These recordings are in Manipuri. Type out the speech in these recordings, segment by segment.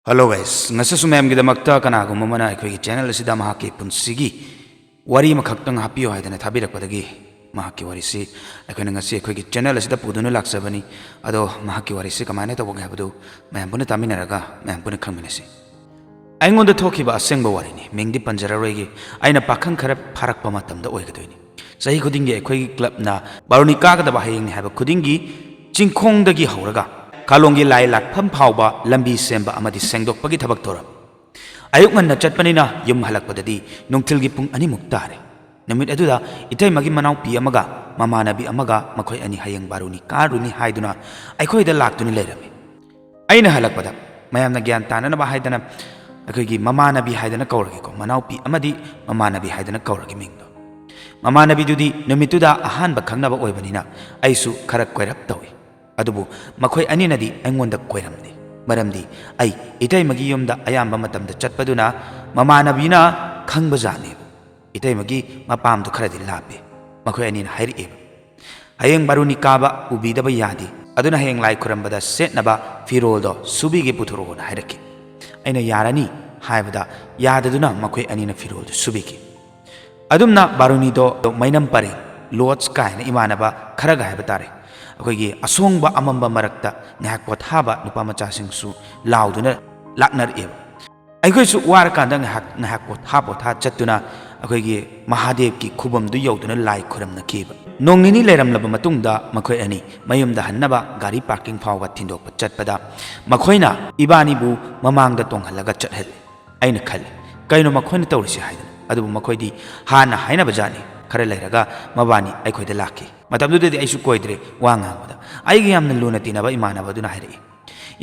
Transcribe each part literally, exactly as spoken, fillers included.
Hello guys, ꯉꯁꯤꯁꯨ ꯃꯌꯥꯝꯒꯤꯗꯃꯛꯇ ꯀꯅꯥꯒꯨꯝꯕ ꯑꯃꯅ ꯑꯩꯈꯣꯏꯒꯤ ꯆꯦꯅꯦꯜ ꯑꯁꯤꯗ ꯃꯍꯥꯛꯀꯤ ꯄꯨꯟꯁꯤꯒꯤ ꯋꯥꯔꯤ ꯑꯃꯈꯛꯇꯪ ꯍꯥꯞꯄꯤꯌꯨ ꯍꯥꯏꯗꯅ ꯊꯥꯕꯤꯔꯛꯄꯗꯒꯤ ꯃꯍꯥꯛꯀꯤ ꯋꯥꯔꯤꯁꯤ ꯑꯩꯈꯣꯏꯅ ꯉꯁꯤ ꯑꯩꯈꯣꯏꯒꯤ ꯆꯦꯅꯦꯜ ꯑꯁꯤꯗ ꯄꯨꯗꯨꯅ ꯂꯥꯛꯆꯕꯅꯤ꯫ ꯑꯗꯣ ꯃꯍꯥꯛꯀꯤ ꯋꯥꯔꯤꯁꯤ ꯀꯃꯥꯏꯅ ꯇꯧꯕꯒꯦ ꯍꯥꯏꯕꯗꯨ ꯃꯌꯥꯝ ꯄꯨꯟꯅ ꯇꯥꯃꯤꯟꯅꯔꯒ ꯃꯌꯥꯝ ꯄꯨꯟꯅ ꯈꯪꯃꯤꯟꯅꯁꯤ꯫ ꯑꯩꯉꯣꯟꯗ ꯊꯣꯛꯈꯤꯕ ꯑꯁꯦꯡꯕ ꯋꯥꯔꯤꯅꯤ, ꯃꯤꯡꯗꯤ ꯄꯟꯖꯔꯔꯣꯏꯒꯦ꯫ ꯑꯩꯅ ꯄꯥꯈꯪ ꯈꯔ ꯐꯥꯔꯛꯄ ꯃꯇꯝꯗ ꯑꯣꯏꯒꯗꯣꯏꯅꯤ꯫ ꯆꯍꯤ ꯈꯨꯗꯤꯡꯒꯤ ꯑꯩꯈꯣꯏꯒꯤ ꯀ꯭ꯂꯕꯅ ꯕꯥꯔꯨꯅꯤ ꯀꯥꯒꯗꯕ ꯍꯌꯦꯡꯅꯤ ꯍꯥꯏꯕ ꯈꯨꯗꯤꯡꯒꯤ ꯆꯤꯡꯈꯣꯡꯗꯒꯤ ꯍꯧꯔꯒ ꯀꯥꯂꯣꯡꯒꯤ ꯂꯥꯏ ꯂꯥꯠꯐꯝ ꯐꯥꯎꯕ ꯂꯝꯕꯤ ꯁꯦꯝꯕ ꯑꯃꯗꯤ ꯁꯦꯡꯗꯣꯛꯄꯒꯤ ꯊꯕꯛ ꯇꯧꯔꯝꯃꯤ꯫ ꯑꯌꯨꯛ ꯉꯟꯅ ꯆꯠꯄꯅꯤꯅ ꯌꯨꯝ ꯍꯜꯂꯛꯄꯗꯗꯤ ꯅꯨꯡꯊꯤꯜꯒꯤ ꯄꯨꯡ ꯑꯅꯤꯃꯨꯛ ꯇꯥꯔꯦ꯫ ꯅꯨꯃꯤꯠ ꯑꯗꯨꯗ ꯏꯇꯩꯃꯒꯤ ꯃꯅꯥꯎꯄꯤ ꯑꯃꯒ ꯃꯃꯥꯟꯅꯕꯤ ꯑꯃꯒ ꯃꯈꯣꯏ ꯑꯅꯤ ꯍꯌꯦꯡ ꯕꯥꯔꯨꯅꯤ ꯀꯥꯔꯨꯅꯤ ꯍꯥꯏꯗꯨꯅ ꯑꯩꯈꯣꯏꯗ ꯂꯥꯛꯇꯨꯅ ꯂꯩꯔꯝꯃꯤ꯫ ꯑꯩꯅ ꯍꯜꯂꯛꯄꯗ ꯃꯌꯥꯝꯅ ꯒ꯭ꯌꯥꯟ ꯇꯥꯅꯅꯕ ꯍꯥꯏꯗꯅ ꯑꯩꯈꯣꯏꯒꯤ ꯃꯃꯥꯟꯅꯕꯤ ꯍꯥꯏꯗꯅ ꯀꯧꯔꯒꯦꯀꯣ, ꯃꯅꯥꯎꯄꯤ ꯑꯃꯗꯤ ꯃꯃꯥꯟꯅꯕꯤ ꯍꯥꯏꯗꯅ ꯀꯧꯔꯒꯦ ꯃꯤꯡꯗꯣ꯫ ꯃꯃꯥꯟꯅꯕꯤꯗꯨꯗꯤ ꯅꯨꯃꯤꯠꯇꯨꯗ ꯑꯍꯥꯟꯕ ꯈꯪꯅꯕ ꯑꯣꯏꯕꯅꯤꯅ ꯑꯩꯁꯨ ꯈꯔ ꯀꯣꯏꯔꯞ ꯇꯧꯏ꯫ ꯑꯗꯨꯕꯨ ꯃꯈꯣꯏ ꯑꯅꯤꯅꯗꯤ ꯑꯩꯉꯣꯟꯗ ꯀꯣꯏꯔꯝꯗꯦ, ꯃꯔꯝꯗꯤ ꯑꯩ ꯏꯇꯩꯃꯒꯤ ꯌꯨꯝꯗ ꯑꯌꯥꯝꯕ ꯃꯇꯝꯗ ꯆꯠꯄꯗꯨꯅ ꯃꯃꯥꯟꯅꯕꯤꯅ ꯈꯪꯕꯖꯥꯠꯅꯦꯕ꯫ ꯏꯇꯩꯃꯒꯤ ꯃꯄꯥꯝꯗꯣ ꯈꯔꯗꯤ ꯂꯥꯞꯄꯦ꯫ ꯃꯈꯣꯏ ꯑꯅꯤꯅ ꯍꯥꯏꯔꯛꯑꯦꯕ, "ꯍꯌꯦꯡ ꯕꯥꯔꯨꯅꯤ ꯀꯥꯕ ꯎꯕꯤꯗꯕ ꯌꯥꯗꯦ, ꯑꯗꯨꯅ ꯍꯌꯦꯡ ꯂꯥꯏ ꯈꯨꯔꯝꯕꯗ ꯁꯦꯠꯅꯕ ꯐꯤꯔꯣꯜꯗꯣ ꯁꯨꯕꯤꯒꯦ ꯄꯨꯊꯣꯔꯛꯑꯣꯅ" ꯍꯥꯏꯔꯛꯈꯤ꯫ ꯑꯩꯅ "ꯌꯥꯔꯅꯤ" ꯍꯥꯏꯕꯗ ꯌꯥꯗꯗꯨꯅ ꯃꯈꯣꯏ ꯑꯅꯤꯅ ꯐꯤꯔꯣꯜꯗꯨ ꯁꯨꯕꯤꯈꯤ꯫ ꯑꯗꯨꯝꯅ ꯕꯥꯔꯨꯅꯤꯗꯣ ꯃꯩꯅꯝ ꯄꯔꯦꯡ ꯂꯣꯗꯖ ꯀꯥꯏꯅ ꯏꯃꯥꯟꯅꯕ ꯈꯔꯒ ꯍꯥꯏꯕ ꯇꯥꯔꯦ, ꯑꯩꯈꯣꯏꯒꯤ ꯑꯁꯣꯡꯕ ꯑꯃꯝꯕ ꯃꯔꯛꯇ ꯉꯥꯏꯍꯥꯛ ꯄꯣꯊꯥꯕ ꯅꯨꯄꯥ ꯃꯆꯥꯁꯤꯡꯁꯨ ꯂꯥꯎꯗꯨꯅ ꯂꯥꯛꯅꯔꯛꯑꯦꯕ꯫ ꯑꯩꯈꯣꯏꯁꯨ ꯋꯥꯔꯀꯥꯟꯗ ꯉꯥꯏꯍꯥꯛ ꯉꯥꯏꯍꯥꯛ ꯄꯣꯊꯥ ꯄꯣꯊꯥ ꯆꯠꯇꯨꯅ ꯑꯩꯈꯣꯏꯒꯤ ꯃꯍꯥꯗꯦꯕꯀꯤ ꯈꯨꯕꯝꯗꯨ ꯌꯧꯗꯨꯅ ꯂꯥꯏ ꯈꯨꯔꯝꯅꯈꯤꯕ꯫ ꯅꯣꯡ ꯅꯤꯅꯤ ꯂꯩꯔꯝꯂꯕ ꯃꯇꯨꯡꯗ ꯃꯈꯣꯏ ꯑꯅꯤ ꯃꯌꯨꯝꯗ ꯍꯟꯅꯕ ꯒꯥꯔꯤ ꯄꯥꯔꯀꯤꯡ ꯐꯥꯎꯕ ꯊꯤꯟꯗꯣꯛꯄ ꯆꯠꯄꯗ ꯃꯈꯣꯏꯅ ꯏꯕꯥꯅꯤꯕꯨ ꯃꯃꯥꯡꯗ ꯇꯣꯡꯍꯜꯂꯒ ꯆꯠꯍꯜꯂꯤ꯫ ꯑꯩꯅ ꯈꯜꯂꯤ, "ꯀꯩꯅꯣ ꯃꯈꯣꯏꯅ ꯇꯧꯔꯤꯁꯤ?" ꯍꯥꯏꯗꯅ꯫ ꯑꯗꯨꯕꯨ ꯃꯈꯣꯏꯗꯤ ꯍꯥꯟꯅ ꯍꯥꯏꯅꯕ ꯖꯥꯠꯅꯤ꯫ ꯈꯔ ꯂꯩꯔꯒ ꯃꯕꯥꯅꯤ ꯑꯩꯈꯣꯏꯗ ꯂꯥꯛꯈꯤ꯫ ꯃꯇꯝꯗꯨꯗꯗꯤ ꯑꯩꯁꯨ ꯀꯣꯏꯗ꯭ꯔꯦ꯫ ꯋꯥ ꯉꯥꯡꯕꯗ ꯑꯩꯒ ꯌꯥꯝꯅ ꯂꯨꯅ ꯇꯤꯟꯅꯕ ꯏꯃꯥꯟꯅꯕ ꯑꯗꯨꯅ ꯍꯥꯏꯔꯛꯏ,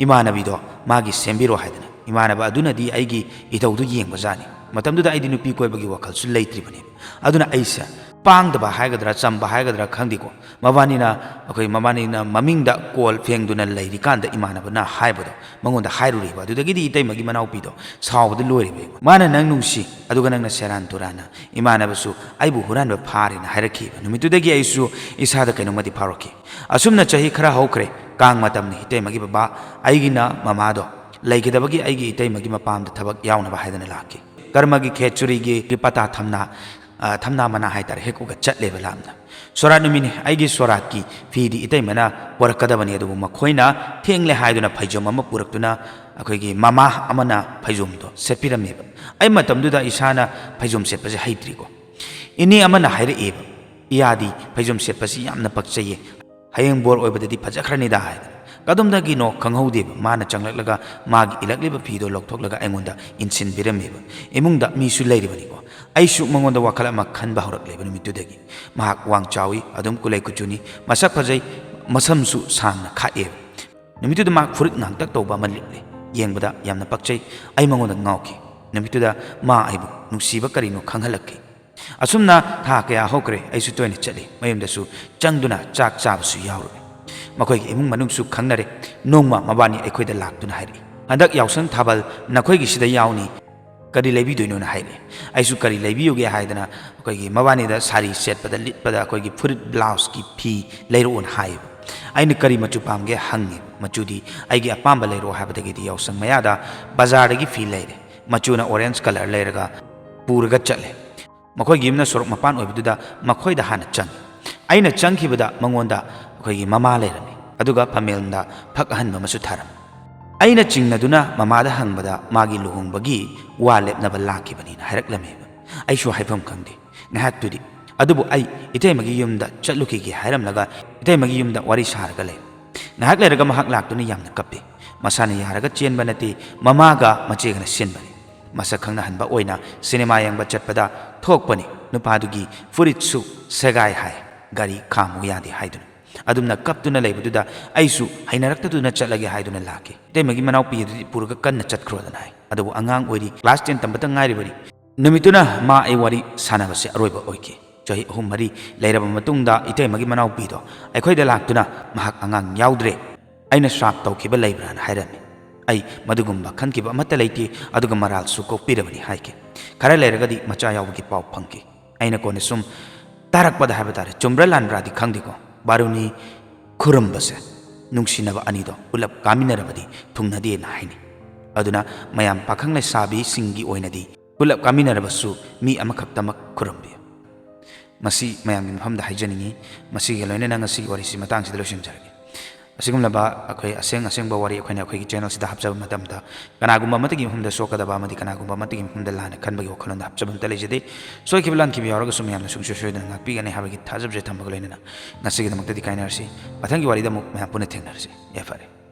"ꯏꯃꯥꯟꯅꯕꯤꯗꯣ ꯃꯥꯒꯤ ꯁꯦꯝꯕꯤꯔꯣ" ꯍꯥꯏꯗꯅ꯫ ꯏꯃꯥꯟꯅꯕ ꯑꯗꯨꯅꯗꯤ ꯑꯩꯒꯤ ꯏꯊꯧꯗꯨ ꯌꯦꯡꯕ ꯖꯥꯠꯅꯤ꯫ ꯃꯇꯝꯗꯨꯗ ꯑꯩꯗꯤ ꯅꯨꯄꯤ ꯀꯣꯏꯕꯒꯤ ꯋꯥꯈꯜꯁꯨ ꯂꯩꯇ꯭ꯔꯤꯕꯅꯦꯕ꯫ ꯑꯗꯨꯅ ꯑꯩꯁꯦ ꯄꯥꯡꯗꯕ ꯍꯥꯏꯒꯗ꯭ꯔꯥ, ꯆꯝꯕ ꯍꯥꯏꯒꯗ꯭ꯔꯥ ꯈꯪꯗꯦꯀꯣ, ꯃꯕꯥꯅꯤꯅ, ꯑꯩꯈꯣꯏ ꯃꯕꯥꯅꯤꯅ ꯃꯃꯤꯡꯗ ꯀꯣꯜ ꯐꯦꯡꯗꯨꯅ ꯂꯩꯔꯤꯀꯥꯟꯗ ꯏꯃꯥꯟꯅꯕꯅ ꯍꯥꯏꯕꯗꯣ ꯃꯉꯣꯟꯗ ꯍꯥꯏꯔꯨꯔꯦꯕ꯫ ꯑꯗꯨꯗꯒꯤꯗꯤ ꯏꯇꯩꯃꯒꯤ ꯃꯅꯥꯎꯄꯤꯗꯣ ꯁꯥꯎꯕꯗ ꯂꯣꯏꯔꯦꯕ꯫ ꯃꯥꯅ ꯅꯪ ꯅꯨꯡꯁꯤ, ꯑꯗꯨꯒ ꯅꯪꯅ ꯁꯦꯔꯥꯟ ꯇꯨꯔꯥꯟꯅ ꯏꯃꯥꯟꯅꯕꯁꯨ ꯑꯩꯕꯨ ꯍꯨꯔꯥꯟꯕ ꯐꯥꯔꯦꯅ ꯍꯥꯏꯔꯛꯈꯤꯕ꯫ ꯅꯨꯃꯤꯠꯇꯨꯗꯒꯤ ꯑꯩꯁꯨ ꯏꯁꯥꯗ ꯀꯩꯅꯣꯝꯃꯗꯤ ꯐꯥꯎꯔꯛꯈꯤ꯫ ꯑꯁꯨꯝꯅ ꯆꯍꯤ ꯈꯔ ꯍꯧꯈ꯭ꯔꯦ꯫ ꯀꯥꯡ ꯃꯇꯝꯅꯤ꯫ ꯏꯇꯩꯃꯒꯤ ꯕꯕꯥ, ꯑꯩꯒꯤꯅ ꯃꯃꯥꯗꯣ ꯂꯩꯒꯗꯕꯒꯤ ꯑꯩꯒꯤ ꯏꯇꯩꯃꯒꯤ ꯃꯄꯥꯝꯗ ꯊꯕꯛ ꯌꯥꯎꯅꯕ ꯍꯥꯏꯗꯅ ꯂꯥꯛꯈꯤ꯫ ꯀꯔꯃꯒꯤ ꯈꯦꯆꯨꯔꯤꯒꯤ ꯄꯇꯥ ꯊꯝꯅꯥ, ꯑ, ꯊꯝꯅꯥ ꯃꯅꯥ ꯍꯥꯏꯇꯥꯔꯦ, ꯍꯦꯛꯎꯒ ꯆꯠꯂꯦꯕ ꯂꯥꯞꯅ꯫ ꯁꯣꯔꯥꯠ ꯅꯨꯃꯤꯠꯅꯤ, ꯑꯩꯒꯤ ꯁꯣꯔꯥꯠꯀꯤ ꯐꯤꯗꯤ ꯏꯇꯩꯃꯅ ꯄꯨꯔꯛꯀꯗꯕꯅꯤ, ꯑꯗꯨꯕꯨ ꯃꯈꯣꯏꯅ ꯊꯦꯡꯂꯦ ꯍꯥꯏꯗꯨꯅ ꯐꯩꯖꯣꯝ ꯑꯃ ꯄꯨꯔꯛꯇꯨꯅ ꯑꯩꯈꯣꯏꯒꯤ ꯃꯃꯥ ꯑꯃꯅ ꯐꯩꯖꯣꯝꯗꯣ ꯁꯦꯠꯄꯤꯔꯝꯃꯦꯕ꯫ ꯑꯩ ꯃꯇꯝꯗꯨꯗ ꯏꯁꯥꯅ ꯐꯩꯖꯣꯝ ꯁꯦꯠꯄꯁꯦ ꯍꯩꯇ꯭ꯔꯤꯀꯣ꯫ ꯏꯅꯦ ꯑꯃꯅ ꯍꯥꯏꯔꯛꯑꯦꯕ, "ꯏꯌꯥꯗꯤ ꯐꯩꯖꯣꯝ ꯁꯦꯠꯄꯁꯤ ꯌꯥꯝꯅ ꯄꯛꯆꯩꯌꯦ, ꯍꯌꯦꯡ ꯕꯣꯔ ꯑꯣꯏꯕꯗꯗꯤ ꯐꯖꯈ꯭ꯔꯅꯤꯗ" ꯍꯥꯏꯗꯅ꯫ ꯀꯗꯣꯝꯗꯒꯤꯅꯣ ꯈꯪꯍꯧꯗꯦꯕ, ꯃꯥꯅ ꯆꯪꯂꯛꯂꯒ ꯃꯥꯒꯤ ꯏꯜꯂꯛꯂꯤꯕ ꯐꯤꯗꯣ ꯂꯧꯊꯣꯛꯂꯒ ꯑꯩꯉꯣꯟꯗ ꯏꯟꯁꯤꯟꯕꯤꯔꯝꯃꯦꯕ꯫ ꯏꯃꯨꯡꯗ ꯃꯤꯁꯨ ꯂꯩꯔꯤꯕꯅꯤꯀꯣ꯫ ꯑꯩꯁꯨ ꯃꯉꯣꯟꯗ ꯋꯥꯈꯜ ꯑꯃ ꯈꯟꯕ ꯍꯧꯔꯛꯂꯦꯕ ꯅꯨꯃꯤꯠꯇꯨꯗꯒꯤ꯫ ꯃꯍꯥꯛ ꯋꯥꯡ ꯆꯥꯎꯏ, ꯑꯗꯨꯝ ꯀꯨꯂꯩ ꯀꯨꯆꯨꯅꯤ, ꯃꯁꯛ ꯐꯖꯩ, ꯃꯁꯝꯁꯨ ꯁꯥꯡꯅ ꯈꯥꯛꯑꯦꯕ꯫ ꯅꯨꯃꯤꯠꯇꯨꯗ ꯃꯍꯥꯛ ꯐꯨꯔꯤꯠ ꯉꯥꯡꯇꯛ ꯇꯧꯕ ꯑꯃ ꯂꯤꯠꯂꯦ꯫ ꯌꯦꯡꯕꯗ ꯌꯥꯝꯅ ꯄꯛꯆꯩ꯫ ꯑꯩ ꯃꯉꯣꯟꯗ ꯉꯥꯎꯈꯤ꯫ ꯅꯨꯃꯤꯠꯇꯨꯗ ꯃꯥ ꯑꯩꯕꯨ ꯅꯨꯡꯁꯤꯕ ꯀꯔꯤꯅꯣ ꯈꯪꯍꯜꯂꯛꯈꯤ꯫ ꯑꯁꯨꯝꯅ ꯊꯥ ꯀꯌꯥ ꯍꯧꯈ꯭ꯔꯦ꯫ ꯑꯩꯁꯨ ꯇꯣꯏꯅ ꯆꯠꯂꯤ, ꯃꯌꯨꯝꯗꯁꯨ ꯆꯪꯗꯨꯅ ꯆꯥꯛ ꯆꯥꯕꯁꯨ ꯌꯥꯎꯔꯨꯔꯦ꯫ ꯃꯈꯣꯏꯒꯤ ꯏꯃꯨꯡ ꯃꯅꯨꯡꯁꯨ ꯈꯪꯅꯔꯦ꯫ ꯅꯣꯡꯃ ꯃꯕꯥꯅꯤ ꯑꯩꯈꯣꯏꯗ ꯂꯥꯛꯇꯨꯅ ꯍꯥꯏꯔꯛꯏ, "ꯍꯟꯗꯛ ꯌꯥꯎꯁꯪ ꯊꯥꯕꯜ ꯅꯈꯣꯏꯒꯤꯁꯤꯗ ꯌꯥꯎꯅꯤ, ꯀꯔꯤ ꯂꯩꯕꯤꯗꯣꯏꯅꯣꯅ?" ꯍꯥꯏꯔꯛꯏ꯫ ꯑꯩꯁꯨ ꯀꯔꯤ ꯂꯩꯕꯤꯌꯨꯒꯦ ꯍꯥꯏꯗꯅ ꯑꯩꯈꯣꯏꯒꯤ ꯃꯕꯥꯅꯤꯗ ꯁꯥꯔꯤ ꯁꯦꯠꯄꯗ ꯂꯤꯠꯄꯗ ꯑꯩꯈꯣꯏꯒꯤ ꯐꯨꯔꯤꯠ ꯕ꯭ꯂꯥꯎꯁꯀꯤ ꯐꯤ ꯂꯩꯔꯛꯑꯣꯅ ꯍꯥꯏꯌꯦꯕ꯫ ꯑꯩꯅ "ꯀꯔꯤ ꯃꯆꯨ ꯄꯥꯝꯒꯦ?" ꯍꯪꯉꯦ꯫ "ꯃꯆꯨꯗꯤ ꯑꯩꯒꯤ ꯑꯄꯥꯝꯕ ꯂꯩꯔꯛꯑꯣ" ꯍꯥꯏꯕꯗꯒꯤꯗꯤ ꯌꯥꯎꯁꯪ ꯃꯌꯥꯗ ꯕꯖꯥꯔꯗꯒꯤ ꯐꯤ ꯂꯩꯔꯦ꯫ ꯃꯆꯨꯅ ꯑꯣꯔꯦꯟꯖ ꯀꯂꯔ ꯂꯩꯔꯒ ꯄꯨꯔꯒ ꯆꯠꯂꯦ꯫ ꯃꯈꯣꯏꯒꯤ ꯌꯨꯝꯅ ꯁꯣꯔꯣꯛ ꯃꯄꯥꯟ ꯑꯣꯏꯕꯗꯨꯗ ꯃꯈꯣꯏꯗ ꯍꯥꯟꯅ ꯆꯪꯉꯤ꯫ ꯑꯩꯅ ꯆꯪꯈꯤꯕꯗ ꯃꯉꯣꯟꯗ ꯑꯩꯈꯣꯏꯒꯤ ꯃꯃꯥ ꯂꯩꯔꯝꯃꯤ, ꯑꯗꯨꯒ ꯐꯝꯃꯦꯜꯗ ꯐꯛ ꯑꯍꯟꯕ ꯑꯃꯁꯨ ꯊꯥꯔꯝꯃꯤ꯫ ꯑꯩꯅ ꯆꯤꯡꯅꯗꯨꯅ ꯃꯃꯥꯗ ꯍꯪꯕꯗ ꯃꯥꯒꯤ ꯂꯨꯍꯣꯡꯕꯒꯤ ꯋꯥ ꯂꯦꯞꯅꯕ ꯂꯥꯛꯈꯤꯕꯅꯤꯅ ꯍꯥꯏꯔꯛꯂꯝꯃꯦꯕ꯫ ꯑꯩꯁꯨ ꯍꯥꯏꯐꯝ ꯈꯪꯗꯦ ꯉꯥꯏꯍꯥꯛꯇꯨꯗꯤ꯫ ꯑꯗꯨꯕꯨ ꯑꯩ ꯏꯇꯩꯃꯒꯤ ꯌꯨꯝꯗ ꯆꯠꯂꯨꯈꯤꯒꯦ ꯍꯥꯏꯔꯝꯂꯒ ꯏꯇꯩꯃꯒꯤ ꯌꯨꯝꯗ ꯋꯥꯔꯤ ꯁꯥꯔꯒ ꯂꯩ꯫ ꯉꯥꯏꯍꯥꯛ ꯂꯩꯔꯒ ꯃꯍꯥꯛ ꯂꯥꯛꯇꯨꯅ ꯌꯥꯝꯅ ꯀꯞꯄꯤ꯫ ꯃꯁꯥꯅ ꯌꯥꯔꯒ ꯆꯦꯟꯕ ꯅꯠꯇꯦ, ꯃꯃꯥꯒ ꯃꯆꯦꯒꯅ ꯁꯤꯟꯕꯅꯤ꯫ ꯃꯁꯛ ꯈꯪꯅꯍꯟꯕ ꯑꯣꯏꯅ ꯁꯤꯅꯦꯃꯥ ꯌꯦꯡꯕ ꯆꯠꯄꯗ ꯊꯣꯛꯄꯅꯤ꯫ ꯅꯨꯄꯥꯗꯨꯒꯤ ꯐꯨꯔꯤꯠꯁꯨ ꯁꯦꯒꯥꯏ ꯍꯥꯏ, ꯒꯥꯔꯤ ꯈꯥꯝꯃꯨ ꯌꯥꯗꯦ ꯍꯥꯏꯗꯨꯅ꯫ ꯑꯗꯨꯝꯅ ꯀꯞꯇꯨꯅ ꯂꯩꯕꯗꯨꯗ ꯑꯩꯁꯨ ꯍꯩꯅꯔꯛꯇꯗꯨꯅ ꯆꯠꯂꯒꯦ ꯍꯥꯏꯗꯨꯅ ꯂꯥꯛꯈꯤ꯫ ꯏꯇꯩꯃꯒꯤ ꯃꯅꯥꯎꯄꯤ ꯑꯗꯨꯗꯤ ꯄꯨꯔꯒ ꯀꯟꯅ ꯆꯠꯈ꯭ꯔꯣꯗꯅ ꯍꯥꯏ꯫ ꯑꯗꯨꯕꯨ ꯑꯉꯥꯡ ꯑꯣꯏꯔꯤ, ꯀ꯭ꯂꯥꯁ ꯇꯦꯟ ꯇꯝꯕꯇ ꯉꯥꯏꯔꯤꯕꯅꯤ꯫ ꯅꯨꯃꯤꯠꯇꯨꯅ ꯃꯥ ꯑꯩ ꯋꯥꯔꯤ ꯁꯥꯟꯅꯕꯁꯦ ꯑꯔꯣꯏꯕ ꯑꯣꯏꯈꯤ꯫ ꯆꯍꯤ ꯑꯍꯨꯝ ꯃꯔꯤ ꯂꯩꯔꯕ ꯃꯇꯨꯡꯗ ꯏꯇꯩꯃꯒꯤ ꯃꯅꯥꯎꯄꯤꯗꯣ ꯑꯩꯈꯣꯏꯗ ꯂꯥꯛꯇꯨꯅ ꯃꯍꯥꯛ ꯑꯉꯥꯡ ꯌꯥꯎꯗ꯭ꯔꯦ, ꯑꯩꯅ ꯁ꯭ꯔꯥꯞ ꯇꯧꯈꯤꯕ ꯂꯩꯕ꯭ꯔꯥꯅ ꯍꯥꯏꯔꯝꯃꯤ꯫ ꯑꯩ ꯃꯗꯨꯒꯨꯝꯕ ꯈꯟꯈꯤꯕ ꯑꯃꯠꯇ ꯂꯩꯇꯦ, ꯑꯗꯨꯒ ꯃꯔꯥꯜꯁꯨ ꯀꯣꯛꯄꯤꯔꯕꯅꯤ ꯍꯥꯏꯈꯤ꯫ ꯈꯔ ꯂꯩꯔꯒꯗꯤ ꯃꯆꯥ ꯌꯥꯎꯕꯒꯤ ꯄꯥꯎ ꯐꯪꯈꯤ꯫ ꯑꯩꯅ ꯀꯣꯟꯅ ꯁꯨꯝ ꯇꯥꯔꯛꯄꯗ ꯍꯥꯏꯕ ꯇꯥꯔꯦ, ꯆꯨꯝꯕ꯭ꯔꯥ ꯂꯥꯟꯕ꯭ꯔꯥꯗꯤ ꯈꯪꯗꯦꯀꯣ, ꯕꯥꯔꯨꯅꯤ ꯈꯨꯔꯨꯝꯕꯁꯦ ꯅꯨꯡꯁꯤꯅꯕ ꯑꯅꯤꯗꯣ ꯄꯨꯂꯞ ꯀꯥꯃꯤꯟꯅꯔꯕꯗꯤ ꯊꯨꯡꯅꯗꯦꯅ ꯍꯥꯏꯅꯩ꯫ ꯑꯗꯨꯅ ꯃꯌꯥꯝ ꯄꯥꯈꯪ ꯂꯩꯁꯥꯕꯤꯁꯤꯡꯒꯤ ꯑꯣꯏꯅꯗꯤ ꯄꯨꯂꯞ ꯀꯥꯃꯤꯟꯅꯔꯕꯁꯨ ꯃꯤ ꯑꯃꯈꯛꯇꯃꯛ ꯈꯨꯔꯨꯝꯕꯤꯌꯨ꯫ ꯃꯁꯤ ꯃꯌꯥꯝꯒꯤ ꯃꯐꯝꯗ ꯍꯥꯏꯖꯅꯤꯡꯏ꯫ ꯃꯁꯤꯒ ꯂꯣꯏꯅꯅ ꯉꯁꯤꯒꯤ ꯋꯥꯔꯤꯁꯤ ꯃꯇꯥꯡꯁꯤꯗ ꯂꯣꯏꯁꯤꯟꯖꯔꯒꯦ꯫ ꯑꯁꯤꯒꯨꯝꯂꯕ ꯑꯩꯈꯣꯏ ꯑꯁꯦꯡ ꯑꯁꯦꯡꯕ ꯋꯥꯔꯤ ꯑꯩꯈꯣꯏꯅ ꯑꯩꯈꯣꯏꯒꯤ ꯆꯦꯅꯦꯜꯁꯤꯗ ꯍꯥꯞꯆꯕ ꯃꯇꯝꯗ ꯀꯅꯥꯒꯨꯝꯕ ꯑꯃꯠꯇꯒꯤ ꯃꯐꯝꯗ ꯁꯣꯛꯀꯗꯕ ꯑꯃꯗꯤ ꯀꯅꯥꯒꯨꯝꯕ ꯑꯃꯠꯇꯒꯤ ꯃꯐꯝꯗ ꯂꯥꯟꯅ ꯈꯟꯕꯒꯤ ꯋꯥꯈꯜꯂꯣꯟꯗ ꯍꯥꯞꯆꯕ ꯑꯃꯠꯇ ꯂꯩꯖꯗꯦ꯫ ꯁꯣꯏꯈꯤꯕ ꯂꯥꯟꯈꯤꯕ ꯌꯥꯎꯔꯒꯁꯨ ꯃꯌꯥꯝꯅ ꯁꯨꯡꯁꯣꯏ ꯁꯣꯏꯗꯅ ꯉꯥꯛꯄꯤꯒꯅꯤ ꯍꯥꯏꯕꯒꯤ ꯊꯥꯖꯕꯁꯦ ꯊꯝꯕꯒ ꯂꯣꯏꯅꯅ ꯉꯁꯤꯒꯤꯗꯃꯛꯇꯗꯤ ꯀꯥꯏꯅꯔꯁꯤ꯫ ꯃꯊꯪꯒꯤ ꯋꯥꯔꯤꯗ ꯑꯃꯨꯛ ꯃꯌꯥꯝ ꯄꯨꯟꯅ ꯊꯦꯡꯅꯔꯁꯤ꯫ ꯌꯥꯏꯐꯔꯦ꯫